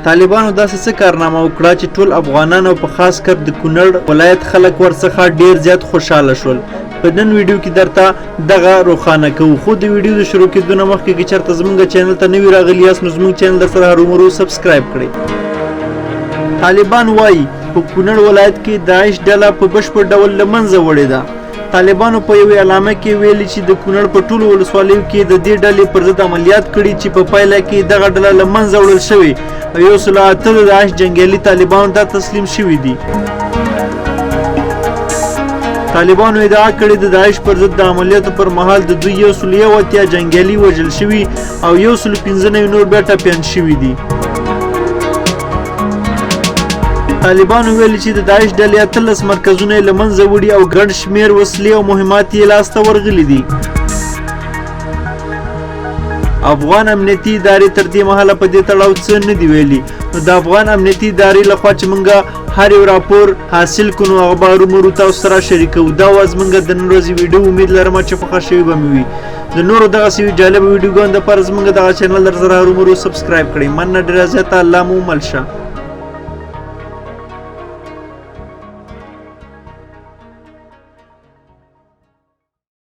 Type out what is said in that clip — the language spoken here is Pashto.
طالبانو داسې څه کارنامه وکړه چې ټول افغانان او په خاص کر د کونړ ولایت خلک ورڅخه ډیر زیات خوشحاله شول. په نن ویډیو کې درته دغه روښانه کوو. خو د ویډیو د شروع کېدو نه مخکې که چېرته زمونږ چینل ته نوي راغلي یاست نو زمونږ چینل در سره هرومرو سبسکرایب کړئ. طالبان وایي په کونړ ولایت کې داعش ډله په بشپړ ډول له منځه وړې ده. طالبانو په یوې اعلامیه کې ویلي چې د کونړ په ټولو ولسوالیو کې د دې ډلې پر ضد عملیات کړي چې په پایله کې دغه ډله له منځه وړل شوې او 108 د داعش جنګیالي طالبانو ته تسلیم شوي دي. طالبانو ادعا کړې د داعش پر ضد د عملیاتو پر مهال د دوی 181 جنګیالي وژل شوي او 195 نور بیا ټپیان شوي دي. طالبانو ویلي چې د داعش ډلې 18 مرکزونه یې له منځه وړي او ګڼ شمېر وسلې او مهمات یې لاسته ورغلي دي. افغان امنیتي ادارې تر دې مهاله په دې تړاو څه نه دي ویلي، نو د افغان امنیتي ادارې لخوا چې مونږ هر یو راپور حاصل کړو نو هغه به هرومرو تاسو سره شریکوو. دا وه زمونږ د نن ورځې ویډیو، امید لرم چې خوښه شوې به مې وي. د نورو دغسې جالبو ویډیوګانو دپاره زمونږ دغه چینل در سره هرومرو سبسکرایب کړئ. مننه ډېره زیاته، الله مو مل شه.